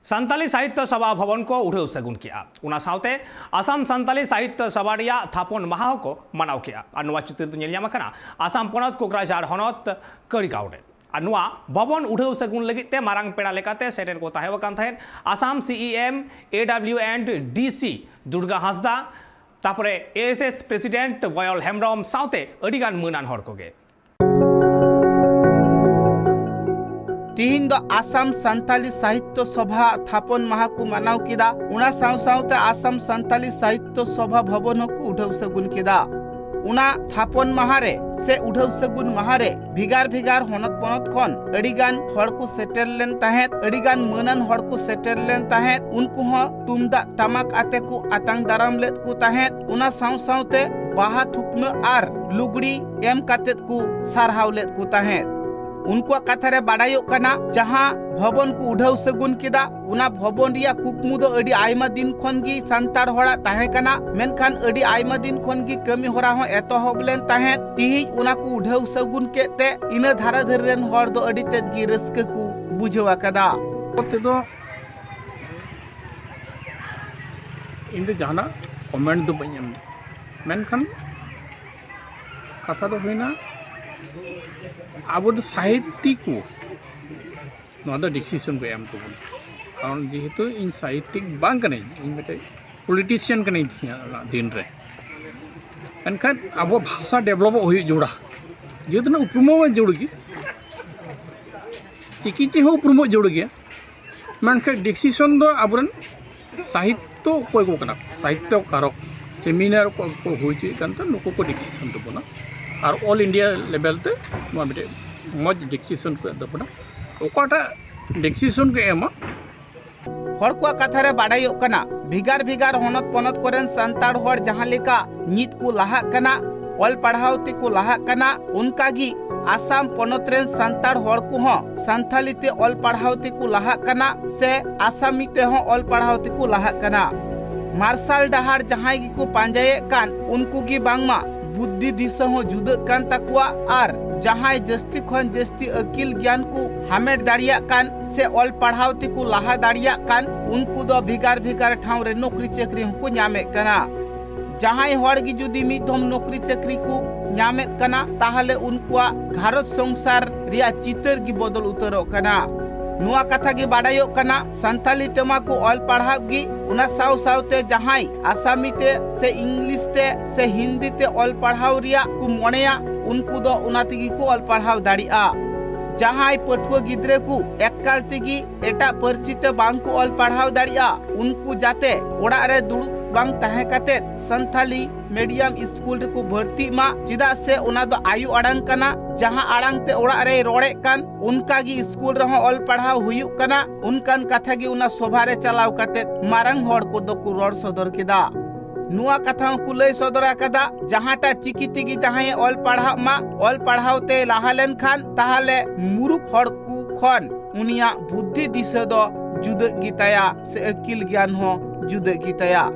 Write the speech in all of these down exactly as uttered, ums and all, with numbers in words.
ᱥᱟᱱᱛᱟᱞᱤ ᱥᱟᱦᱤᱛᱭᱚ ᱥᱚᱵᱷᱟ ᱵᱷᱚᱵᱚᱱ ᱠᱚ ᱩᱰᱷᱟᱹᱣ ᱥᱟᱹᱜᱩᱱ ᱠᱮᱜᱼᱟ᱾ ᱚᱱᱟ ᱥᱟᱶᱛᱮ ᱟᱥᱟᱢ ᱥᱟᱱᱛᱟᱞᱤ ᱥᱟᱦᱤᱛᱭᱚ ᱥᱚᱵᱷᱟ ᱨᱮᱭᱟᱜ ᱛᱷᱟᱯᱚᱱ ᱢᱟᱦᱟ ᱦᱚᱸᱠᱚ ᱢᱟᱱᱟᱣ ᱠᱮᱜᱼᱟ᱾ ᱟᱨ ᱱᱚᱣᱟ ᱪᱤᱛᱟᱹᱨ ᱫᱚ ᱧᱮᱞ ᱧᱟᱢ ᱟᱠᱟᱱᱟ ᱟᱥᱟᱢ ᱯᱚᱱᱚᱛ ᱠᱳᱠᱨᱟᱡᱷᱟᱲ ᱦᱚᱱᱚᱛ ᱠᱟᱹᱲᱤᱜᱟᱸᱣ ᱨᱮ᱾ ᱟᱨ ᱱᱚᱣᱟ ᱵᱷᱚᱵᱚᱱ ᱩᱰᱷᱟᱹᱣ ᱥᱟᱹᱜᱩᱱ ᱞᱟᱹᱜᱤᱫ ᱛᱮ ᱢᱟᱨᱟᱝ ᱯᱮᱲᱟ ᱞᱮᱠᱟᱛᱮ ᱥᱮᱴᱮᱨ ᱠᱚ ᱛᱟᱦᱮᱸ ᱟᱠᱟᱱ ᱛᱟᱦᱮᱸᱫ Assam C E M, A W and D C Durga Hansda, ᱛᱟᱨᱯᱚᱨᱮ A S S president Boyal Hembrom ᱥᱟᱶᱛᱮ ᱟᱹᱰᱤᱜᱟᱱ ᱢᱟᱹᱱᱟᱱ ᱦᱚᱲ ᱠᱚᱜᱮ᱾ ᱛᱤᱦᱤᱧ ᱫᱚ ᱟᱥᱟᱢ ᱥᱟᱱᱛᱟᱞᱤ ᱥᱟᱦᱤᱛᱭᱚ ᱥᱚᱵᱷᱟ ᱛᱷᱟᱯᱚᱱ ᱢᱟᱦᱟ ᱠᱚ ᱢᱟᱱᱟᱣ ᱠᱮᱫᱟ᱾ ᱚᱱᱟ ᱥᱟᱶ ᱥᱟᱶᱛᱮ ᱟᱥᱟᱢ ᱥᱟᱱᱛᱟᱞᱤ ᱥᱟᱦᱤᱛᱭᱚ ᱥᱚᱵᱷᱟ ᱵᱷᱚᱵᱚᱱ ᱦᱚᱸᱠᱚ ᱩᱰᱷᱟᱹᱣ ᱥᱟᱹᱜᱩᱱ ᱠᱮᱫᱟ᱾ ᱚᱱᱟ ᱛᱷᱟᱯᱚᱱ ᱢᱟᱦᱟ ᱨᱮ ᱥᱮ ᱩᱰᱷᱟᱹᱣ ᱥᱟᱹᱜᱩᱱ ᱢᱟᱦᱟ ᱨᱮ ᱵᱷᱮᱜᱟᱨ ᱵᱷᱮᱜᱟᱨ ᱦᱚᱱᱚᱛ ᱯᱚᱱᱚᱛ ᱠᱷᱚᱱ ᱟᱹᱰᱤ ᱜᱟᱱ ᱦᱚᱲ ᱠᱚ ᱥᱮᱴᱮᱨ ᱞᱮᱱ ᱛᱟᱦᱮᱸᱫ, ᱟᱹᱰᱤ ᱜᱟᱱ ᱢᱟᱹᱱᱟᱱ ᱦᱚᱲ ᱠᱚ ᱥᱮᱴᱮᱨ ᱞᱮᱱ ᱛᱟᱦᱮᱸᱫ᱾ ᱩᱱᱠᱩ ᱦᱚᱸ ᱛᱩᱢᱫᱟᱜ ᱴᱟᱢᱟᱠ ᱟᱛᱮ ᱠᱚ ᱟᱛᱟᱝ ᱫᱟᱨᱟᱢ ᱞᱮᱫ ᱠᱚ ᱛᱟᱦᱮᱸᱫ᱾ ᱚᱱᱟ ᱥᱟᱶ ᱥᱟᱶᱛᱮ ᱵᱟᱦᱟ ᱛᱷᱩᱯᱱᱟᱹ ᱟᱨ ᱞᱩᱜᱽᱲᱤ ᱮᱢ ᱠᱟᱛᱮᱫ ᱠᱚ ᱥᱟᱨᱦᱟᱣ ᱞᱮᱫ ᱠᱚ ᱛᱟᱦᱮᱸᱫ᱾ ᱩᱱᱠᱩᱣᱟᱜ ᱠᱟᱛᱷᱟ ᱨᱮ ᱵᱟᱰᱟᱭᱚᱜ ᱠᱟᱱᱟ, ᱡᱟᱦᱟᱸ ᱵᱷᱚᱵᱚᱱ ᱠᱚ ᱩᱰᱷᱟᱹᱣ ᱥᱟᱹᱜᱩᱱ ᱠᱮᱫᱟ, ᱚᱱᱟ ᱵᱷᱚᱵᱚᱱ ᱨᱮᱭᱟᱜ ᱠᱩᱠᱢᱩ ᱫᱚ ᱟᱹᱰᱤ ᱟᱭᱢᱟ ᱫᱤᱱ ᱠᱷᱚᱱ ᱜᱮ ᱥᱟᱱᱛᱟᱲ ᱦᱚᱲᱟᱜ ᱛᱟᱦᱮᱸ ᱠᱟᱱᱟ, ᱢᱮᱱᱠᱷᱟᱱ ᱟᱹᱰᱤ ᱟᱭᱢᱟ ᱫᱤᱱ ᱠᱷᱚᱱ ᱜᱮ ᱠᱟᱹᱢᱤ ᱦᱚᱨᱟ ᱦᱚᱸ ᱮᱛᱚᱦᱚᱵ ᱞᱮᱱ ᱛᱟᱦᱮᱸᱫ᱾ ᱛᱤᱦᱤᱧ ᱚᱱᱟ ᱠᱚ ᱩᱰᱷᱟᱹᱣ ᱥᱟᱹᱜᱩᱱ ᱠᱮᱫ ᱛᱮ ᱤᱱᱟᱹ ᱫᱷᱟᱨᱟ ᱫᱷᱟᱨᱮ ᱨᱮᱱ ᱦᱚᱲ ᱫᱚ ᱟᱹᱰᱤ ᱛᱮᱫ ᱜᱮ ᱨᱟᱹᱥᱠᱟᱹ ᱠᱚ ᱵᱩᱡᱷᱟᱹᱣ ᱟᱠᱟᱫᱟ᱾ ᱛᱮᱫᱚ ᱤᱧ ᱫᱚ ᱡᱟᱦᱟᱱᱟᱜ ᱠᱚᱢᱮᱱᱴ ᱫᱚ ᱵᱟᱹᱧ ᱮᱢ, ᱢᱮᱱᱠᱷᱟᱱ ᱠᱟᱛᱷᱟ ᱫᱚ ᱦᱩᱭᱱᱟ, ᱟᱵᱚ ᱫᱚ ᱥᱟᱦᱤᱛᱭᱚ ᱠᱚ, ᱱᱚᱣᱟ ᱫᱚ ᱰᱤᱥᱤᱥᱚᱱ ᱠᱚ ᱮᱢ ᱛᱟᱵᱚᱱᱟ᱾ ᱠᱟᱨᱚᱱ ᱡᱮᱦᱮᱛᱩ ᱤᱧ ᱥᱟᱦᱤᱛᱭᱤᱠ ᱵᱟᱝ ᱠᱟᱹᱱᱟᱹᱧ, ᱤᱧ ᱢᱤᱫᱴᱮᱡ ᱯᱚᱞᱤᱴᱤᱥᱤᱭᱟᱱ ᱠᱟᱹᱱᱟᱹᱧ ᱛᱤᱦᱤᱧᱟᱜ ᱫᱤᱱ ᱨᱮ᱾ ᱢᱮᱱᱠᱷᱟᱱ ᱟᱵᱚ ᱵᱷᱟᱥᱟ ᱰᱮᱵᱷᱞᱚᱯᱚᱜ ᱦᱩᱭᱩᱜ ᱡᱟᱹᱨᱩᱲᱟ, ᱡᱮᱦᱮᱛᱩ ᱩᱯᱨᱩᱢ ᱢᱟ ᱡᱟᱹᱨᱩᱲ ᱜᱮ, ᱪᱤᱠᱤ ᱛᱮᱦᱚᱸ ᱩᱯᱨᱩᱢᱚᱜ ᱡᱟᱹᱨᱩᱲ ᱜᱮᱭᱟ᱾ ᱢᱮᱱᱠᱷᱟᱱ ᱰᱤᱥᱤᱥᱚᱱ ᱫᱚ ᱟᱵᱚᱨᱮᱱ ᱥᱟᱦᱤᱛᱭᱚ ᱚᱠᱚᱭ ᱠᱚ ᱠᱟᱱᱟ, ᱥᱟᱦᱤᱛᱭᱚ ᱠᱟᱨᱚᱠ, ᱥᱮᱢᱤᱱᱟᱨ ᱚᱠᱚᱭ ᱠᱚ ᱦᱩᱭ ᱦᱚᱪᱚᱭᱮᱫ ᱠᱟᱱ ᱛᱟᱦᱮᱸ, ᱱᱩᱠᱩ ᱠᱚ ᱰᱤᱥᱤᱥᱚᱱ ᱛᱟᱵᱚᱱᱟ᱾ ᱟᱨ ᱚᱞ ᱤᱱᱰᱤᱭᱟ ᱞᱮᱵᱮᱞ ᱛᱮ ᱱᱚᱣᱟ ᱢᱤᱫᱴᱮᱡ ᱢᱚᱡᱽ ᱰᱤᱥᱤᱥᱚᱱ ᱠᱚ ᱮᱢ ᱛᱟᱵᱚᱱᱟ᱾ ᱚᱠᱟᱴᱟᱜ ᱰᱤᱥᱤᱥᱚᱱ ᱠᱚ ᱮᱢᱟ, ᱦᱚᱲ ᱠᱚᱣᱟᱜ ᱠᱟᱛᱷᱟ ᱨᱮ ᱵᱟᱰᱟᱭᱚᱜ ᱠᱟᱱᱟ, ᱵᱷᱮᱜᱟᱨ ᱵᱷᱮᱜᱟᱨ ᱦᱚᱱᱚᱛ ᱯᱚᱱᱚᱛ ᱠᱚᱨᱮᱱ ᱥᱟᱱᱛᱟᱲ ᱦᱚᱲ ᱡᱟᱦᱟᱸ ᱞᱮᱠᱟ ᱧᱤᱛ ᱠᱚ ᱞᱟᱦᱟᱜ ᱠᱟᱱᱟ, ᱚᱞ ᱯᱟᱲᱦᱟᱣ ᱛᱮᱠᱚ ᱞᱟᱦᱟᱜ ᱠᱟᱱᱟ, ᱚᱱᱠᱟ ᱜᱮ ᱟᱥᱟᱢ ᱯᱚᱱᱚᱛ ᱨᱮᱱ ᱥᱟᱱᱛᱟᱲ ᱦᱚᱲ ᱠᱚᱦᱚᱸ ᱥᱟᱱᱛᱷᱟᱞᱤ ᱛᱮ ᱚᱞ ᱯᱟᱲᱦᱟᱣ ᱛᱮᱠᱚ ᱞᱟᱦᱟᱜ ᱠᱟᱱᱟ ᱥᱮ ᱟᱥᱟᱢᱤ ᱛᱮᱦᱚᱸ ᱚᱞ ᱯᱟᱲᱦᱟᱣ ᱛᱮᱠᱚ ᱞᱟᱦᱟᱜ ᱠᱟᱱᱟ᱾ ᱢᱟᱨᱥᱟᱞ ᱰᱟᱦᱟᱨ ᱡᱟᱦᱟᱸᱭ ᱜᱮᱠᱚ ᱯᱟᱸᱡᱟᱭᱮᱫ ᱠᱟᱱ, ᱩᱱᱠᱩ ᱜᱮ ᱵᱟᱝᱢᱟ ᱵᱩᱫᱽᱫᱷᱤ ᱫᱤᱥᱟᱹ ᱦᱚᱸ ᱡᱩᱫᱟᱹᱜ ᱠᱟᱱ ᱛᱟᱠᱚᱣᱟ ᱟᱨ ᱡᱟᱦᱟᱸᱭ ᱡᱟᱹᱥᱛᱤ ᱠᱷᱚᱱ ᱡᱟᱹᱥᱛᱤ ᱟᱹᱠᱤᱞ ᱜᱮᱭᱟᱱ ᱠᱚ ᱦᱟᱢᱮᱴ ᱫᱟᱲᱮᱭᱟᱜ ᱠᱟᱱ ᱥᱮ ᱚᱞ ᱯᱟᱲᱦᱟᱣ ᱛᱮᱠᱚ ᱞᱟᱦᱟ ᱫᱟᱲᱮᱭᱟᱜ ᱠᱟᱱ, ᱩᱱᱠᱩ ᱫᱚ ᱵᱷᱮᱜᱟᱨ ᱵᱷᱮᱜᱟᱨ ᱴᱷᱟᱶ ᱨᱮ ᱱᱚᱠᱨᱤ ᱪᱟᱹᱠᱨᱤ ᱦᱚᱸᱠᱚ ᱧᱟᱢᱮᱫ ᱠᱟᱱᱟ᱾ ᱡᱟᱦᱟᱸᱭ ᱦᱚᱲ ᱜᱮ ᱡᱩᱫᱤ ᱢᱤᱫ ᱫᱷᱚᱢ ᱱᱚᱠᱨᱤ ᱪᱟᱹᱠᱨᱤ ᱠᱚ ᱧᱟᱢᱮᱫ ᱠᱟᱱᱟ, ᱛᱟᱦᱚᱞᱮ ᱩᱱᱠᱩᱣᱟᱜ ᱜᱷᱟᱨᱚᱸᱡᱽ ᱥᱚᱝᱥᱟᱨ ᱨᱮᱭᱟᱜ ᱪᱤᱛᱟᱹᱨ ᱜᱮ ᱵᱚᱫᱚᱞ ᱩᱛᱟᱹᱨᱚᱜ ᱠᱟᱱᱟ᱾ ᱱᱚᱣᱟ ᱠᱟᱛᱷᱟ ᱜᱮ ᱵᱟᱰᱟᱭᱚᱜ ᱠᱟᱱᱟ, ᱥᱟᱱᱛᱟᱞᱤ ᱛᱮᱢᱟ ᱠᱚ ᱚᱞ ᱯᱟᱲᱦᱟᱜ ᱜᱮ, ᱚᱱᱟ ᱥᱟᱶ ᱥᱟᱶᱛᱮ ᱡᱟᱦᱟᱸᱭ ᱟᱥᱟᱢᱤ ᱛᱮ ᱥᱮ ᱤᱝᱞᱤᱥ ᱛᱮ ᱥᱮ ᱦᱤᱱᱫᱤ ᱛᱮ ᱚᱞ ᱯᱟᱲᱦᱟᱣ ᱨᱮᱭᱟᱜ ᱠᱚ ᱢᱚᱱᱮᱭᱟ, ᱩᱱᱠᱩ ᱫᱚ ᱚᱱᱟ ᱛᱮᱜᱮ ᱠᱚ ᱚᱞ ᱯᱟᱲᱦᱟᱣ ᱫᱟᱲᱮᱭᱟᱜᱼᱟ᱾ ᱡᱟᱦᱟᱸᱭ ᱯᱟᱹᱴᱷᱩᱣᱟᱹ ᱜᱤᱫᱽᱨᱟᱹ ᱠᱚ ᱮᱠᱟᱞ ᱛᱮᱜᱮ ᱮᱴᱟᱜ ᱯᱟᱹᱨᱥᱤ ᱛᱮ ᱵᱟᱝ ᱠᱚ ᱚᱞ ᱯᱟᱲᱦᱟᱣ ᱫᱟᱲᱮᱭᱟᱜᱼᱟ, ᱩᱱᱠᱩ ᱡᱟᱛᱮ ᱚᱲᱟᱜ ᱨᱮ ᱫᱩᱲᱩᱵ ᱵᱟᱝ ᱛᱟᱦᱮᱸ ᱠᱟᱛᱮ ᱥᱟᱱᱛᱷᱟᱞᱤ ᱢᱤᱰᱤᱭᱟᱢ ᱥᱠᱩᱞ ᱨᱮᱠᱚ ᱵᱷᱚᱨᱛᱤᱜ ᱢᱟ, ᱪᱮᱫᱟᱜ ᱥᱮ ᱚᱱᱟ ᱫᱚ ᱟᱭᱳ ᱟᱲᱟᱝ ᱠᱟᱱᱟ᱾ ᱡᱟᱦᱟᱸ ᱟᱲᱟᱝ ᱛᱮ ᱚᱲᱟᱜ ᱨᱮᱭ ᱨᱚᱲᱮᱫ ᱠᱟᱱ, ᱚᱱᱠᱟ ᱜᱮ ᱥᱠᱩᱞ ᱨᱮᱦᱚᱸ ᱚᱞ ᱯᱟᱲᱦᱟᱣ ᱦᱩᱭᱩᱜ ᱠᱟᱱᱟ᱾ ᱚᱱᱠᱟᱱ ᱠᱟᱛᱷᱟ ᱜᱮ ᱚᱱᱟ ᱥᱚᱵᱷᱟ ᱨᱮ ᱪᱟᱞᱟᱣ ᱠᱟᱛᱮ ᱢᱟᱨᱟᱝ ᱦᱚᱲ ᱠᱚᱫᱚ ᱠᱚ ᱨᱚᱲ ᱥᱚᱫᱚᱨ ᱠᱮᱫᱟ᱾ ᱱᱚᱣᱟ ᱠᱟᱛᱷᱟ ᱦᱚᱸᱠᱚ ᱞᱟᱹᱭ ᱥᱚᱫᱚᱨ ᱟᱠᱟᱫᱟ, ᱡᱟᱦᱟᱸᱴᱟᱜ ᱪᱤᱠᱤ ᱛᱮᱜᱮ ᱡᱟᱦᱟᱸᱭᱮ ᱚᱞ ᱯᱟᱲᱦᱟᱜ ᱢᱟ, ᱚᱞ ᱯᱟᱲᱦᱟᱣ ᱛᱮᱭ ᱞᱟᱦᱟ ᱞᱮᱱᱠᱷᱟᱱ, ᱛᱟᱦᱚᱞᱮ ᱢᱩᱨᱩᱠᱷ ᱦᱚᱲ ᱠᱚ ᱠᱷᱚᱱ ᱩᱱᱤᱭᱟᱜ ᱵᱩᱫᱽᱫᱷᱤ ᱫᱤᱥᱟᱹ ᱫᱚ ᱡᱩᱫᱟᱹᱜ ᱜᱮᱛᱟᱭᱟ ᱥᱮ ᱟᱹᱠᱤᱞ ᱜᱮᱭᱟᱱ ᱦᱚᱸ ᱡᱩᱫᱟᱹᱜ ᱜᱮᱛᱟᱭᱟ᱾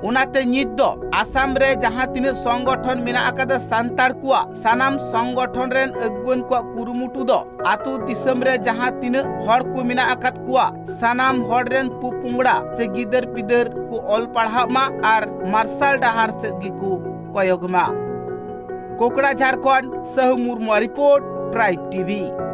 ᱚᱱᱟᱛᱮ ᱱᱤᱛ ᱫᱚ ᱟᱥᱟᱢ ᱨᱮ ᱡᱟᱦᱟᱸ ᱛᱤᱱᱟᱹᱜ ᱥᱚᱝᱜᱚᱴᱷᱚᱱ ᱢᱮᱱᱟᱜ ᱟᱠᱟᱫᱟ ᱥᱟᱱᱛᱟᱲ ᱠᱚᱣᱟᱜ, ᱥᱟᱱᱟᱢ ᱥᱚᱝᱜᱚᱴᱷᱚᱱ ᱨᱮᱱ ᱟᱹᱜᱩᱣᱟᱹᱱ ᱠᱚᱣᱟᱜ ᱠᱩᱨᱩᱢᱩᱴᱩ ᱫᱚ ᱟᱛᱳ ᱫᱤᱥᱚᱢ ᱨᱮ ᱡᱟᱦᱟᱸ ᱛᱤᱱᱟᱹᱜ ᱦᱚᱲ ᱠᱚ ᱢᱮᱱᱟᱜ ᱟᱠᱟᱫ ᱠᱚᱣᱟ, ᱥᱟᱱᱟᱢ ᱦᱚᱲ ᱨᱮᱱ ᱯᱚᱯᱚᱝᱲᱟ ᱥᱮ ᱜᱤᱫᱟᱹᱨ ᱯᱤᱫᱟᱹᱨ ᱠᱚ ᱚᱞ ᱯᱟᱲᱦᱟᱜ ᱢᱟ ᱟᱨ ᱢᱟᱨᱥᱟᱞ ᱰᱟᱦᱟᱨ ᱥᱮᱫ ᱜᱮᱠᱚ ᱠᱚᱭᱚᱜ ᱢᱟ᱾ ᱠᱳᱠᱲᱟ ᱡᱷᱟᱲᱠᱷᱚᱸᱰ, ᱥᱟᱹᱦᱩ ᱢᱩᱨᱢᱩᱣᱟᱜ ᱨᱤᱯᱳᱨᱴ, ᱴᱨᱟᱭᱤᱵᱽ ᱴᱤᱵᱷᱤ᱾